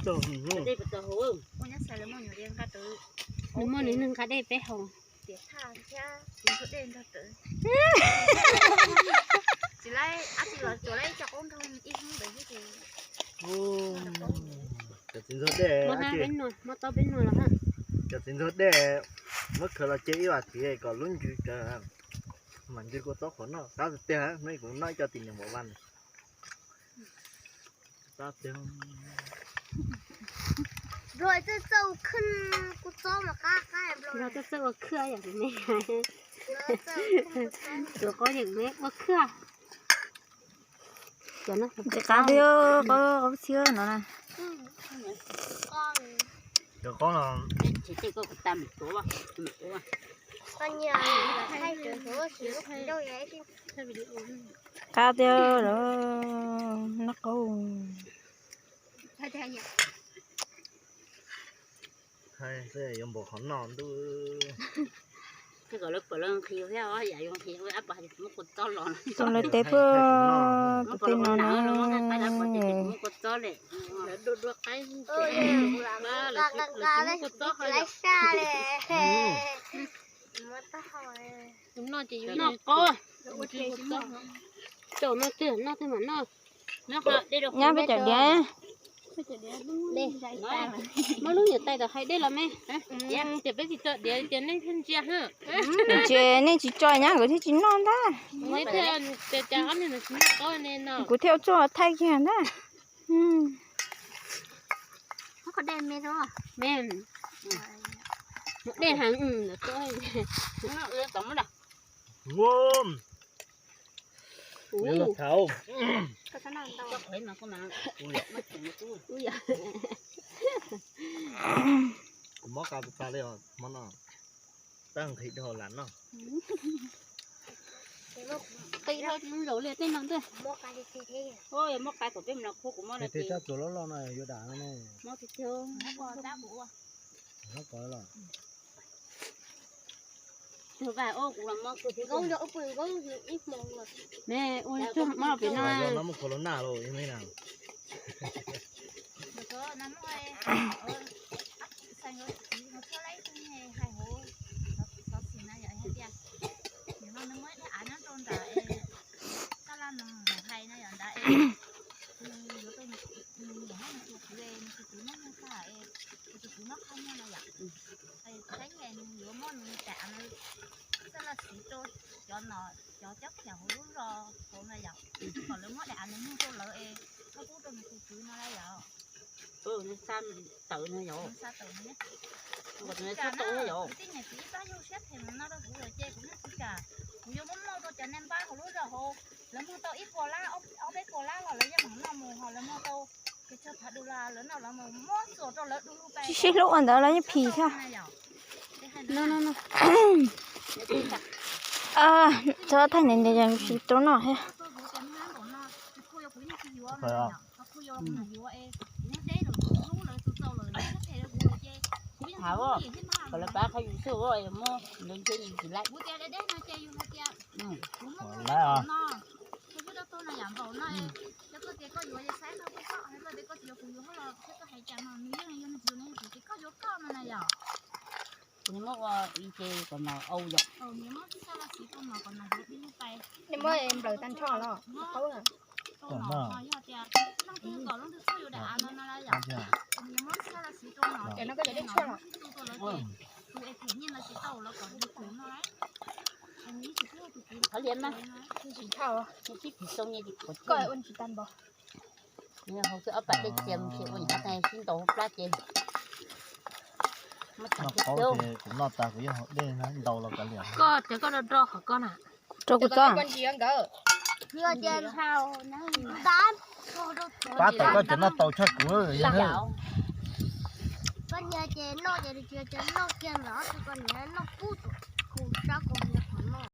Nws muaj nws neeg nqa dej peb haus. Cov txiv ntxuag dej, muab tau peb nua los. Cov txiv ntxuag dej, muab khaws los ce ib vas thiv kom lub ntsws, mam ntsws kua txob qhuav noj. Qab tiag tiag, hnub kuv noj ib co tim niam npam vaj. Txawj txawj ua khwj yam me, tuav qab yeem me ua khwj. Nqis qab twg, qab txhiab no na. Cov qab no. Qab tiag los noj qaub. Yuav npaum qhov no ntuj. Tau lawv teb puag pem tej no na. Noj qaub. Tau noj twg noj twg mam noj. Nyab peb cov diav. Muab lub niam tais tau hais dej los me. Ces peb tsis tso diav ces nej thiaj ntsia. Ces nej tsis tso nyab nkawd thiaj tsis noj ntag. Kuv thiaj ua txuj thaij kiag ntag. Dej heev. Kuv mob qab tas tas li os, hmo no tab nqhis dhau lam noj. Qis dhau tsis zaum li tej no ntag. Mob qab kom peb mloog khu kuv mob no ces. Txaj txuas loj loj no yuav dam no ne. Mob tiag tiag. Hlob kov los. Tus vaj ua kuv los mob kawg thiab. Me ua tsuag mob pem no. Mob khuav los naj los me na. Tus kwv nws tus kwv mob muag tag es tus kwv mob qhov muag no yom. Txheeb es nws yuav muab nws daim av no txoj laj siv rau cov no, cov cob khiam hauv lub zos hauv no yom. Kom lawv muab daim av no muag rau lawv es koj pub rau nws tus kwv no na yom. Nws xa tawm no yom. Nws xa tawm no. Kuv tij niam txiv ib pab yug siab phem no rau kuv lawm ces kuv yeej tsis kam. Kuv yuav muab muag rau cov neeg npab hauv lub zos hauv. Lawv muag tau ib puas lab, ob peb puas lab los lawv yeej mam noj mus, ho lawv muag tau pes tsawg phav dollar lawv noj los mus muab txuas rau lawv du lug pes. Tsis sib hlub ua ntawd los yeej phim thiab. Txhob thaij ntev ntev tsis tau noj thiab. Lawv pab qhov yus xwb muab lawv ntshe yus tsis laib. Kuv muab ua ib ce kom no au yom. Nej muab nplawm tag nrho los. Cov no koj cov dej tshuaj los. Qhov liam mas, tsis thau, sib phim xoo, koj ua tsis tag npaum. Hauv xwb ob pab dej txias mus tsis ua nyuam qhuav sib ntaus hauv plab ces. Noj qaub ces kuv noj tas kuv yeej haus dej ntau los kav liam. Koj tias koj rau rau qhov koj na. Rau kuv txob. Pab tau koj cov noj tau tshaj kuv. Koj niag ces noj ces noj kiag ntawm ob tug, koj niag noj kub tus, kuv sab kuv niag.